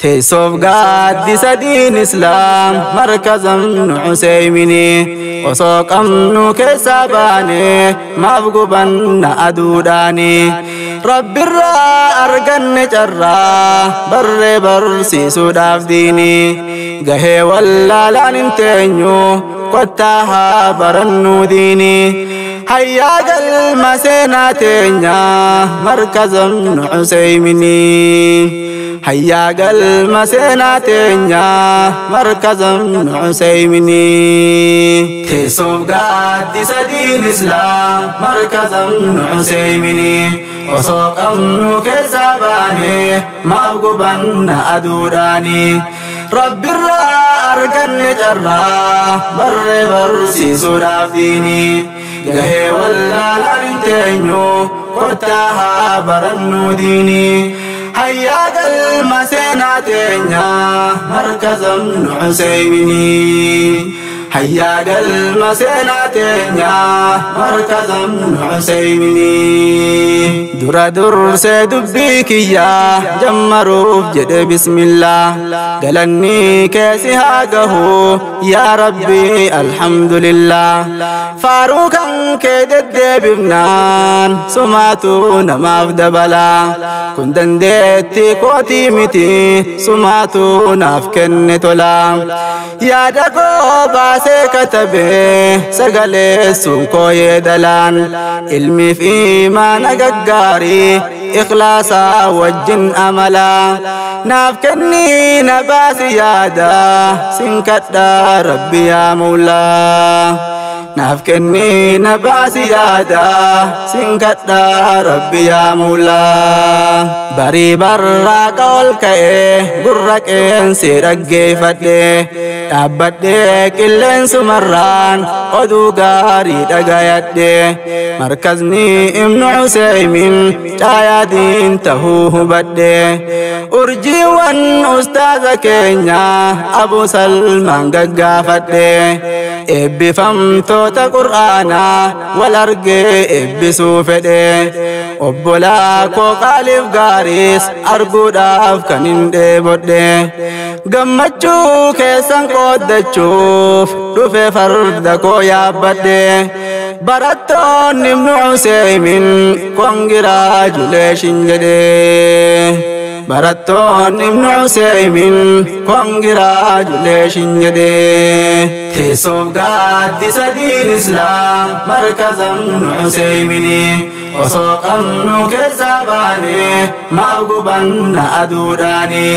Teessoof gaaddisa diin Islaam markaza Ibnu Useyminii. Osoo qabnu keessaa baane maaf gubanna aduudhaani? Rabbirraa arganne carraa barree barsiisuudhaaf diini. Gahee wallaalaan hin teenyu, kottaa haa barannuu diini. Hayyaa galma seenaa teenya markaza Ibnu Useyminii. Hayyaa galma seenaa teenya markaza Ibnu Useyminii. Teessoof gaaddisa diin Islaam markaza Ibnu Useyminii. Osoo qabnu keessaa baane maaf gubanna aduudhaani? Rabbirraa arganne carraa barree barsiisuudhaaf diini. Gahee wallaalaan hin teenyu, kottaa haa barannuu diini. Hayyaa galma seenaa teenya markaza Ibnu Useyminii. Hayyaa galma seenaa teenya markaza Ibnu Useyminii. Dura dursee dubbii kiyyaa jammaruuf jedhe bismillah. Galanni keessi haa gahu yaa Rabbi, alhamdulillah. Faaruu kan kee deddeebifnaan sumaatu namaaf dabala. Kun dandeettii kootii miti, sumaatu naaf kenne tola. Yaada koo baasee katabee sagaleessuun koo yeedalaan. Ilmiif imaana gaggaarii ikhlaasaa wajjin amala. Naaf kennii na baasi yaada sin kadhaa Rabbi yaa Mawlaa. Naaf kennii na baasi yaada sin kadhaa Rabbi yaa Mawlaa. Barii barraaqa ol ka'ee gurra qeensee dhaggeeffadhe. Dhaabbadhee qilleensumarraan oduu gaarii dhagayadhe. Markazni Ibnu Useymin caayaadiin tahuu hubadhe. Urjiiwwan ustaaza keenya Abu Salmaan gaggaafadhe. Eebbifamtoota Qur'aanaa wal argee eebbisuu fedhe. Obbolaa koo qaaliif gaariis arguudhaaf kan hin dheebodhe. Gammachuu keessan qooddachuuf dhufe farda koo yaabbadhe. Barattoonni Ibnu Useymin congratulation jedhe. Barattoonni Ibnu Useymin congratulation jedhe. Teessoof gaaddisa diin Islaam markaza Ibnu Useyminii. Osoo qabnu keessaa baane maaf gubanna aduudhaani?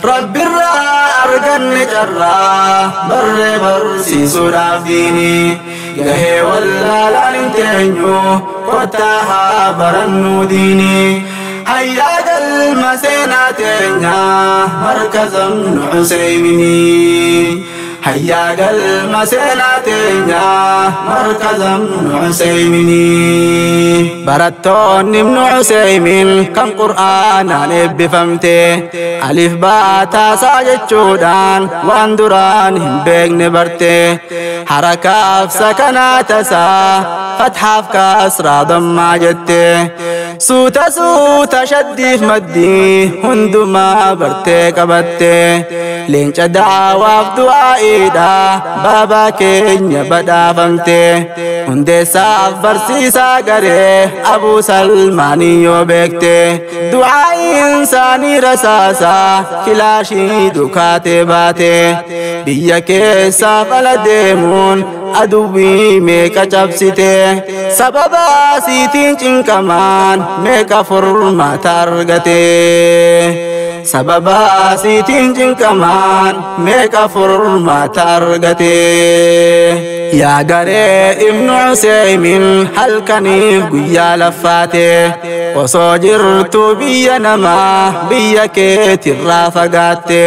Rabbirraa arganne carraa barree barsiisuudhaaf diini. Gahee wallaalaan hin teenyu, kottaa haa barannuu diini. Hayyaa galma seenaa teenya markaza Ibnu Useyminii. Hayyaa galma seenaa teenya markaza Ibnu Useyminii. Barattoonni Ibnu Useymin kan Qur'aanaan eebbifamte, alif baataasaa jechuudhaan waan duraan hin beekne barte. Harakaaf sakanaa tasaa, fathaaf kasraa dammaa jette. Suuta suuta shaddiif maddii hundumaa bartee qabatte. Leenca daawaaf du'aa'iidha baabaa keenya badhaafamte. Hundeessaaf barsiisaa garee Abuu Salmaanii yoo beekte. Du'aa'iin isaanii rasaasaa kilaashii dukaatee baate. Biyya keessaaf ala deemuun aduwwii meeqa cabsite. Sababa siitiin cinqamaan meeqa furmaata argate. Sababa siitiin cinqamaan meeqa furmaata argate. Yaa garee Ibnu Useymin halkaniif guyyaa laffaate. Osoo jirtu biyya namaa biyya keetirraa fagaatte.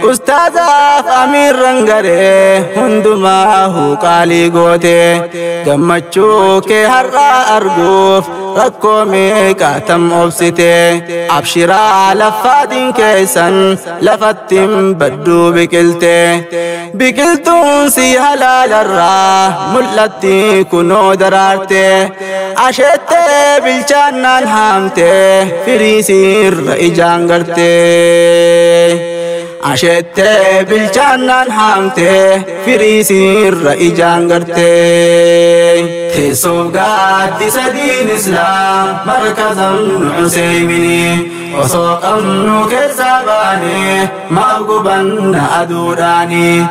Ustaazaaf amiirran garee hundumaa qaalii goote. Gammachuu kee har'aa arguuf rakkoo meeqaatam obsite. Abshiraa, laffaatiin keessan lafattiin badduu biqilte. Biqiltuun si halaalarraa mul'atti kunoo daraarte. Asheettee bilchaannaan haamte firii siirra ijaan garte. Asheettee bilchaannaan haamtee firii sirra ijaan gartee. Teessoof gaaddisa diin islaam markaza Ibnu Useyminii osoo qabnu keessaa baanee maaf gubanna aduudhaanii.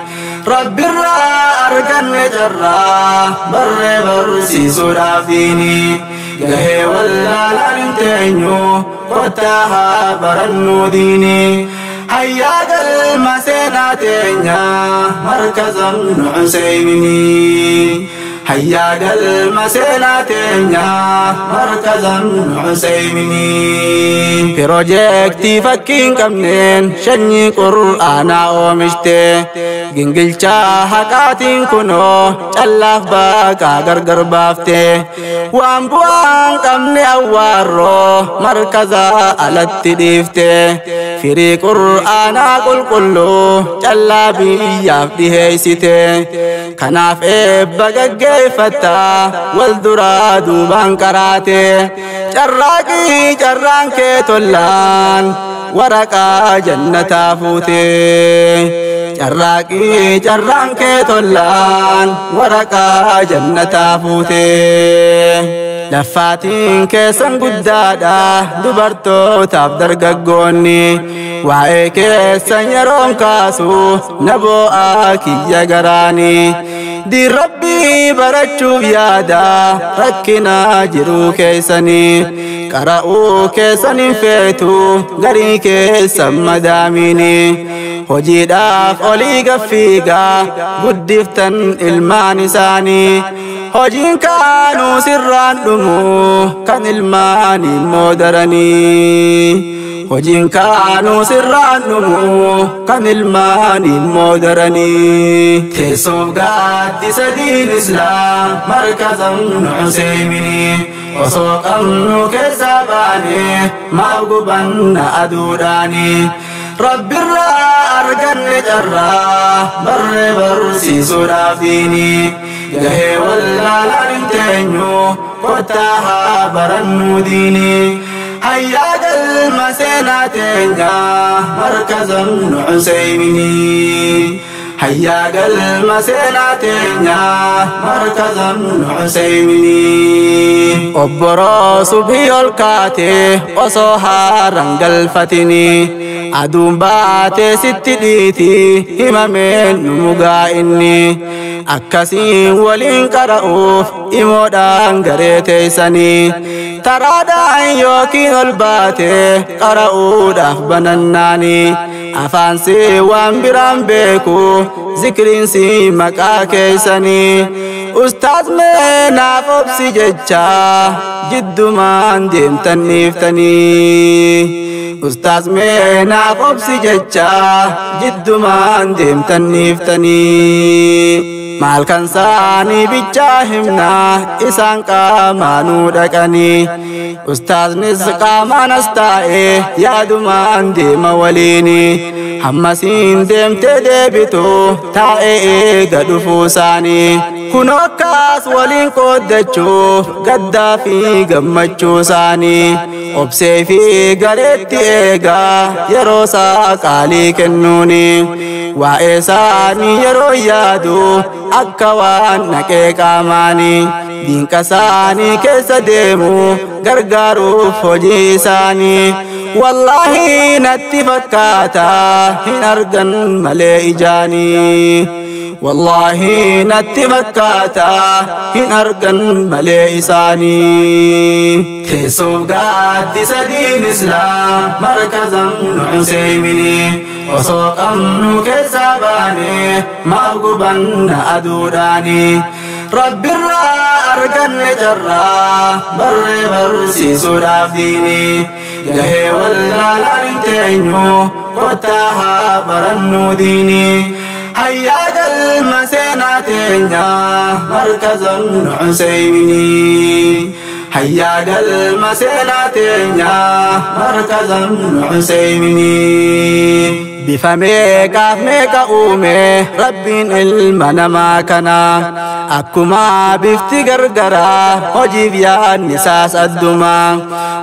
Rabbirraa arganne carraa barree barsiisuudhaaf diinii gahee wallaalaan hin teenyu kottaa haa barannuu diinii. Hayyaa galma seenaa teenya markaza Ibnu Useyminii. Hayyaa galma seenaa teenya markaza Ibnu Useyminii. Piroojeektii fakkii hin qabneen sanyii qur'aanaa oomishte gingilchaa haqaatiin kunoo callaaf baaqaa gargar baafte waan bu'aa hin qabne awwaarroo markaza alatti dhiifte firii qur'aanaa qulqulluu callaa biyyaaf dhiheessite kanaaf eebba gaggeeffatta wal duraa duubaan qaraate carraaqii carraan kee tollaan waraqaa jannataa fuute. Carraaqii carraan kee tollaan waraqaa jannataa fuute. Laffaatiin keessan guddaadha dubartootaaf dargaggoonni waa'ee keessan yeroon kaasu na boo'aa kiyya garaanii. Diin rabbii barachuuf yaada rakkina jiruu keessanii qara'uu keessan hin feetu garii keessan madaamiini. Hojiidhaaf olii gaffiigaa guddiftan ilmaan isaanii hojiin kaanuu sirraan dhumu kan ilmaan immoo daranii. Hojiin kaanuu sirraan dhumu kan ilmaan immoo daranii. Teessoof gaaddisa diin islaam markaza Ibnu Useyminii osoo qabnu keessaa baanee maaf gubanna aduudhaanii. Rabbirraa arganne carraa barree barsiisuudhaaf diinii gahee wallaalaan hin teenyu kottaa haa barannuu diinii. Hayyaa galma seenaa teenya markaza Ibnu Useyminii. Hayyaa galma seenaa teenya markaza Ibnu Useyminii. Obboroo subii ol kaatee osoo haaraan galfatinii aduun baatee sitti dhiiti himameen nu mugaa inni akkasiin waliin qara'uuf imoodhaan garee teessanii taraadhaan yookiin ol baatee qara'uudhaaf banannaanii afaan si waan biraan beeku zikriin si maqaa keessanii ustaaz mee naaf obsi jecha jiddumaan deemtan dhiiftanii. Ustaaz mee naaf obsi jecha jiddumaan deemtan dhiiftanii. Maal kan saanii bichaa himnaa isaan qaamaanuu dhaqanii ustaaznis qaamaan as taa'ee yaadumaan deema waliini hammasiin deemtee deebitu taa'ee eega dhufuu isaanii kunoo akkas waliin qooddachuuf gaddaa fi gammachuu isaanii obsee fi gareetti eegaa yeroo isaa qaalii kennuuni waa'ee isaanii yeroo yaadu akka waan naqee qaamaanii diinqa isaanii keessa deemu gargaaruuf hojii isaanii wallaahi natti fakkaata hin argan malee ijaanii. Wallaahi natti fakkaata hin argan malee isaanii. Teessoof gaaddisa diin islaam markaza Ibnu Useyminii osoo qabnu keessaa baanee maaf gubanna aduudhaanii. Rabbirraa arganne carraa barree barsiisuudhaaf diinii gahee wallaalaan hin teenyu kottaa haa barannuu diinii. Hayyaa galma seenaa teenya markaza Ibnu Useyminii. Hayyaa galma seenaa teenya markaza Ibnu Useyminii. Bifa meeqaaf meeqa uume Rabbiin ilma namaa kana. Akkuma bifti gargaraa hojiif yaadni isaas adduma.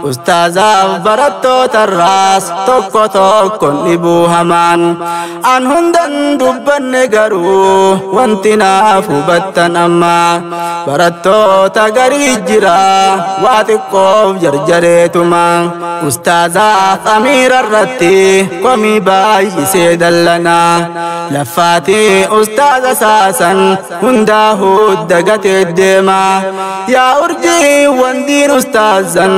Ustaazaaf barattootarraas tokko tokkoon dhibuu hamaan. An hundan dubbanne garuu wanti naaf hubattan amma. Barattoota garii jira waa xiqqoof jarjareetuma. Ustaazaaf amiira irratti komii baay'isee dallana. Laffaatii ustaaza saasan hundaa huddagatee deema. Yaa urjiiwwan diin ustaazan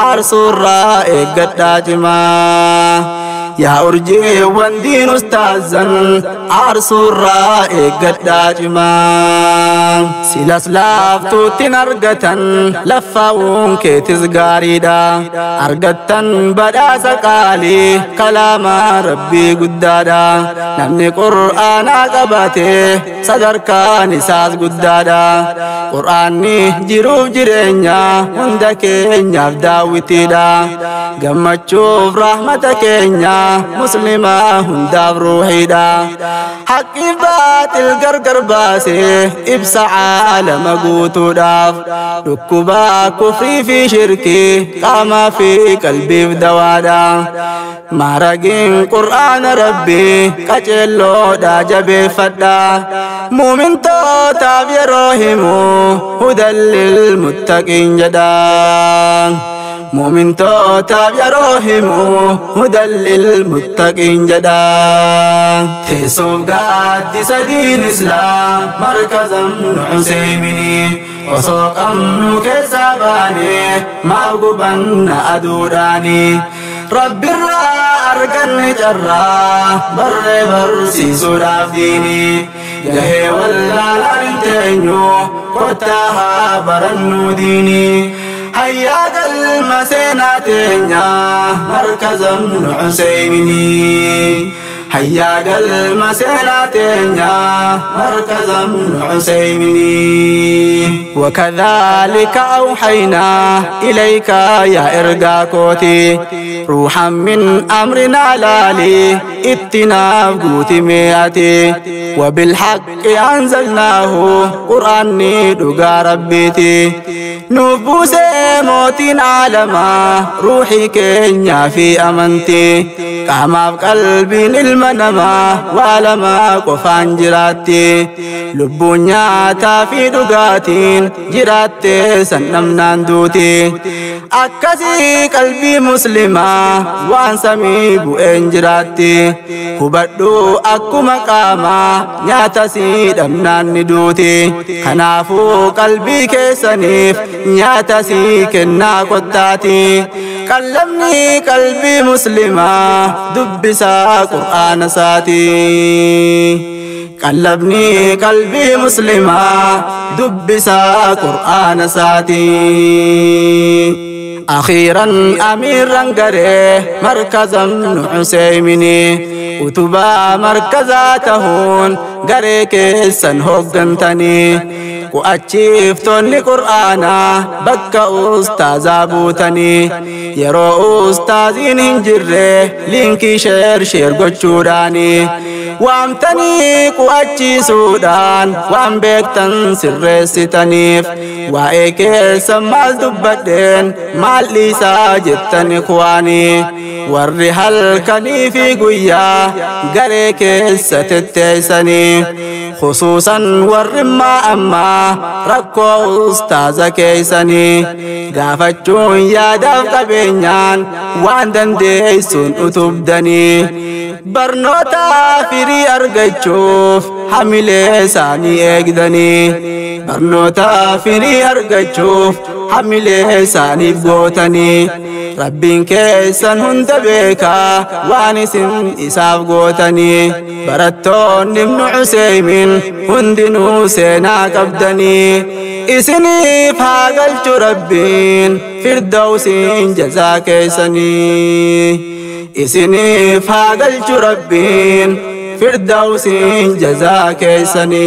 aarsuurraa eeggadhaa cimaa. Yaa urjiiwwan diin ustaazan aarsuurraa eeggadhaa cimaa. Silas laaftuuttin argatan laffaa'uun keetis gaariidha. Argattan badhaasa qaalii kalaama Rabbii guddaadha. Namni Qur'aanaa qabate sadarkaan isaas guddaadha. Qur'aanni jiruuf jireenya hunda keenyaaf daawwitiidha. Gammachuuf rahmata keenya muslima hundaaf ruuxiidha. Haqqi baaxil gargar baasee ibsa caalama guutuudhaaf. Dhukkuba kufrii fi shirkii qaamaa fi qalbiif dawaadha. Maaragiin Qur'aana Rabbii qaceelloodha jabeeffadha. Muumintootaaf yeroo himu hudan lil muttaqiin jedha. Muumintootaaf yeroo himu hudan lil muttaqiin jedha. Teessoof gaaddisa diin Islaam markaza Ibnu Usayminii. Osoo qabnu keessaa baanee maaf gubanna aduudhaanii. Rabbirraa arganne carraa barree barsiisuudhaaf diinii. Gahee wallaalaan hin teenyu kottaa haa barannuu diinii. Hayyaa galma seenaa teenyaa markaza Ibnu Usayminii. Hayyaa galma seenaa teenyaa markaza Ibnu Usayminii. وكذلك أوحينا إليك يا إرقاكوتي روحا من أمرنا لالي اتناف قوتي مئتي. وبالحق أنزلناه قرآني دقا ربيتي. نبوسي موتين عالما روحي كينيا في أمنتي. قاما في قلبي المنما وعلما قفان جراتي. لبونيا تافي دقاتين جراتي سنمنان دوتي. Akkasii qalbii muslimaa waan samii bu'een jiraatti. Hubadhu akkuma qaamaa nyaata sii dhabnaan ni duuti. Kanaafuu qalbii keessaniif nyaata sii kennaa kottaati. Qallamni qalbii muslimaa dubbisaa Qur'aana isaati. Qallamni qalbii muslimaa dubbisaa Qur'aana isaati. أخيرا أميرا قري مركز ابن عسيمني. وتبا مركزاتهون قري كيسن هوغنتني. وأتشيفتوني قرآنا بكا أستاذ بوتني. يرو أستاذين هنجري لينكي شير شير قچوراني. وامتني قواتشي سودان وام بيكتن سرستنيف. waa'ee keessa maal dubbadheen maal dhiisaa jettan ikhwaanii. Warri halkanii fi guyyaa garee keessa tetteessanii. Khusuusan warri ammaa rakkoo ustaaza keessanii. Gaafachuun yaadaaf qabeenyaan waan dandeessuun utubdanii. Barnoota firii argachuuf hamilee isaanii eegdanii. Barnoota firii argachuuf hamilee isaaniif gootanii. Rabbiin keessan hunda beekaa waan isin isaaf gootanii. Barattoonni Ibnu Usaymin hundinuu seenaa qabdanii. Isiniif haa galchu Rabbiin firdawsiin jazaa keessanii. Isiniif haa galchu Rabbiin firdawsiin jazaa keessanii.